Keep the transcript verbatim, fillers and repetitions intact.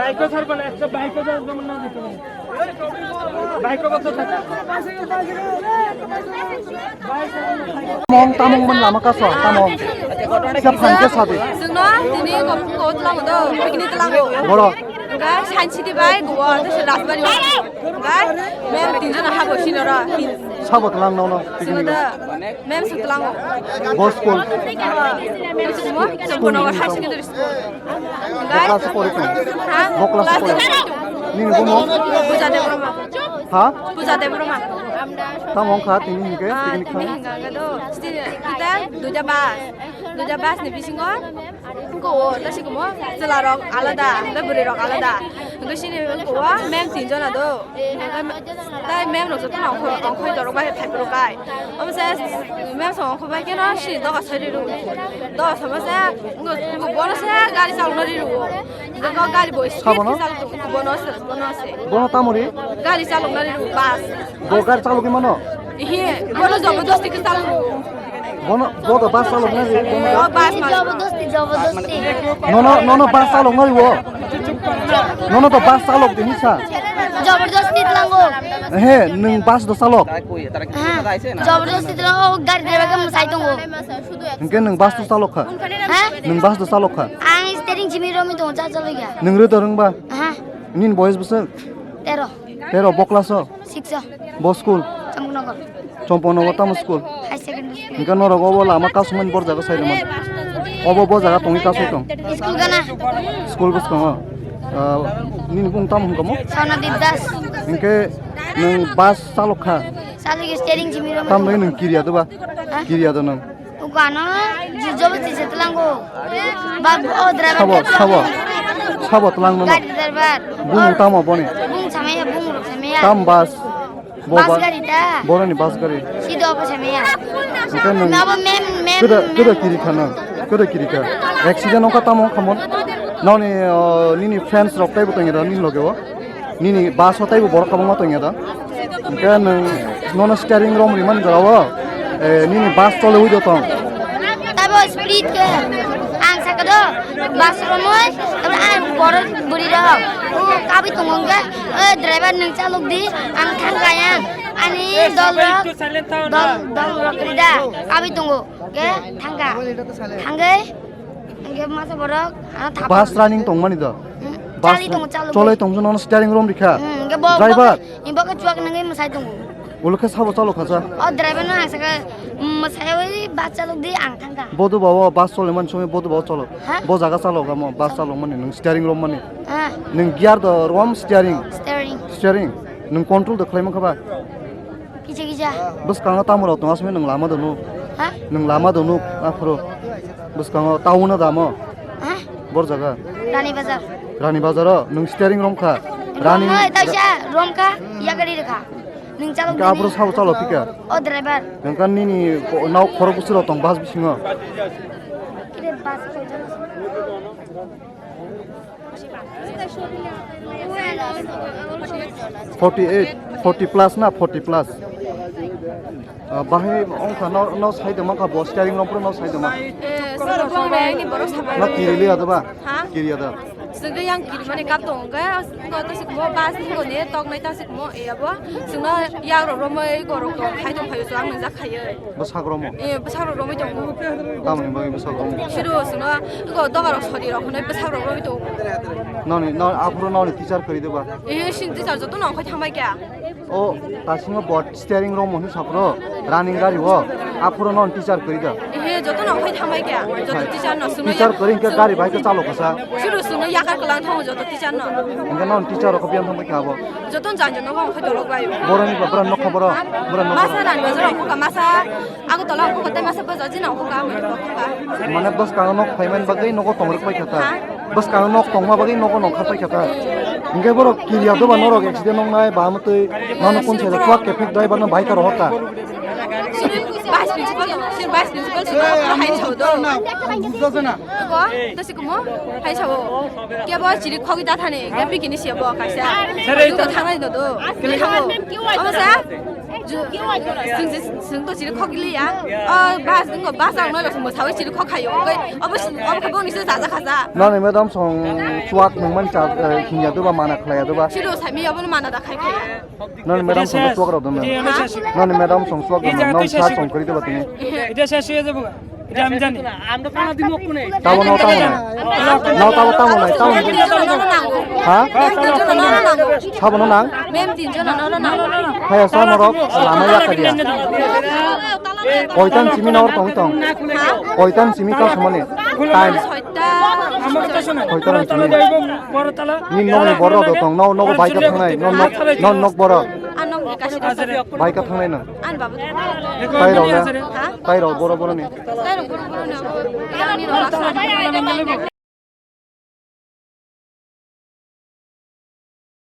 Bike ko sar bana, ekta bike ko sar bana, bike ko bata. Tamong, tamong man lama kaso, tamong. Siap phan ke sabi. Sungno, tini ko, ko tlango do, picnic tlango. Boro. Ga, Science City bai, go, to se Rajbari. Ga, mem tinjon habo sinora. Sabo tlang no no, picnic. Sungno da. Ma'am sutlang. Bo school? Ma'am sutmo? School Champanagar ni High Secondary School. Bo class pori tong? Ha? Bo class pori? Nini bumo? Puja Debbarma. Ha? Puja Debbarma. Tamo wngkha tini hinkhe, ah, picnic tini kha? Hinkha do. Sti-, kita duita bus. Duita bus ni bisingo. Wngkha o, ta sikomo chwla rok alada, tei bwrwi rok alada. Wngkha sini wngkha o, mem tin jona do. Tai mem rok joto no ongkhor, ongkhor dorok bai phai phuru kai. Omo se mem song ongkhor bai keno sini doga sai ri ru. Doga sama se, wngkha, wngkha bono se gari chalok no ri ru. Wngkha gari bo speed khe chalok tongo, bono se, bono se. Bono tamo ri? Gari chalok no ri ru, bus. Bo gari chalok mano? Ihi, bono jobo dosti khe chalok ru. Bono, bo to bus chalok na ri, bono. O bus ma. Jobodosti, jobodosti. Nono, nono bus chalok na ri wo. Nono to bus chalok de hisa. Jobodosti tlango. He, nwng bus do chalok. Ha, jobodosti tlango, gari driver ke mwsai tongo. Hingke nwng bus do chalok kha. Ha? Nwng bus do chalok kha. Ang steering chimi romi tongo, cha chaloi ya. Nwng ri do rwngba? Ha. Nini boyes bwswk? Tero. Tero, bo class o? Six o. Bo school? Champanagar. Champanagar tamo school? High secondary school. Hingke norok obo lama kasumani bor jaga sai rwmani. Obo bo jaga tongwi kasai tong? School gana. School bwskango. Ah, nini bung tamo hwnkhamo? Sona Dev Das. Hingke nwng bus chalok kha? Chalok steering chimi romi. Tamni nwng kiriya do ba? Ha? Kiriya do nwng? Ukano, ju-, jobo tisa tlango. Ba, o driver. Sabo, sabo. Sabo tlang nono. Gari driver. Bung tamo boni. Bung samaya, bung rok samaya. Tam bus. Bo bus ba-, gari ta. Boroni bus gari. Sido apa samaya. Hingke nwng. Nabo mem, mem, kuda, mem. Kuda kiri khana. Kuda kiri kha. Accident ongkha tamo khamon. Noni, o, nini friends rok taibo tongya da nini loge o. Nini bus o taibo borok kwbangma tongya da. Hingke nwng nono steering rom rimani jora o, eh, nini bus chole ui do tong. Taibo speed ke ang saka do bus romoi, tabi ang borok buri rok, o kabi tongo hingke, o driver nwng chalok di, ang thang kaya, ani dol rok, dol, dol rok rida, kabi tongo, ke thang ka, thang ke. Hingke masa borok, ano thapa. Bus running tongmani do? Hmm, bus chali tongo, chalo. Cholai tongso nono steering rom rikha. Hmm, hingke bo, driver. Bo, bo ke chuak nangwi mwsai tongo. Ulo khe sabo chalo khacha? O driver no ang saka, hmm, mwsai oi bus chalok di ang thangkha. Bodo bawo bus chole man somoi bodo bawo chalo. Ha? Bo jaga chalo gamo bus chalok mani nung steering rom mani. Ha. Nung gear do rom steering. Steering. Steering. Nung control do khlai mankha ba? Kisa kisa. Bwskango tamo rok tongo asmai nwng lama do nuk. Ha? Nwng lama do nuk aphuru. Bwskango town o damo. Ha? Bor jaga. Rani Bazar. Rani Bazar o nwng steering rom kha. Rani. Romoi taisa rom kha, yakari rikha. Nwng chalok. Hingke aphuru sabo chalo phika. O driver. Hingke nini ko-, nao khorok bwswk rok tong bus bisingo. Kire bus ko jalo. Forty eight, forty plus na, forty plus. Ah, bahai ongkha no, no sai de mankha bo steering rok pura no sai de ma. Eh, sir, bo mai ni borok sabai. Na kiri liya da ba? Ha? Kiri ya da. Sege yang kiri mani kap tong ga, ngo ta sik mo bus ngo ne tok mai ta sik mo e abo. Sino yang ro ro mai go ro ko khai tong khai so ang nang jak khai. Bwsakromo? Eh, bwsakrok romwi tongo. Tamoni bagwi bwsakrok romwi? Siro sino, iko dogarok sori rok hwnwi bwsakrok romwi tongo. Noni, no, aphuru noni teacher kwrwi de ba? Eh, sin teacher joto no okhai thambai kya? O, tasingo bo steering romo hwnwi saphuru, running gari o, aphuru noni teacher kwrwi da? Eh, joto no okhai thambai kya? Joto teacher no sino. Teacher ya-, kwrwi hwnkhe sino gari bai khe chalo kasa? Siro sino yakar kwlang thango joto teacher no. Hwnkhe noni teacher rok biyan thambai kya abo? Joto jang joto no okhai dolok bai. Boroni ba, borok nokha borok? Borok nokha. Masa Rani Bazar o khuka, masa Agartala o khuka, tei masa Bazar jina o khuka, amoni o khuka. Mane bwskango nok phaimani bagwi nogo tong rwk pai kha ta. Ha? Bwskango nok tongma bagwi nogo nongkha pai kha ta. Hingke borok kiriya doba norok accident wngnai ba amotwi mano kun sai da truck kefek driver no bai karo hota. Sini vice principal, sini vice principal sini hai chau do. Ko, to si kumo, hai chau. Kebo chiri khogi ta thani, ke pikini siya bo kaisa. Sere. Duka thangnai do do. Kini thango. Amo sa? Ju-, sung si, sung to chiri khok liya. Oh, bas, ngo bas ang no lo sung mo sawi chiri khok khayo. Oke, obo sung, obo khe boni se jaja khaja. Nani madam song chuak nang man cha, eh, hinya duba mana khlaya duba. Chiri sami obo mana da khai khaya. Nani madam song chuak rok dong. Ha? Nani madam song chuak dong. Nani sa song kri duba tini. Ita sa suya jabu. Ita ami jani. Tabo no tamo nai. No tabo tamo nai. Tamo nai. Ha? Sabo no nang. Mem tin jona no no nang. Haya sa norok lama ya kadiya. Koitan simi nor tong tong. Koitan simi ka samani. Time. Soita. Koitan simi. Ni nong ni borok do tong. No no bai ka thangnai. No no no nok borok. Anong ni kasi kasi. Bai ka thangnai no. An babu. Tai rok le. Ha? Tai rok boro boro ni. Tai rok boro boro ni. Yang ni rok.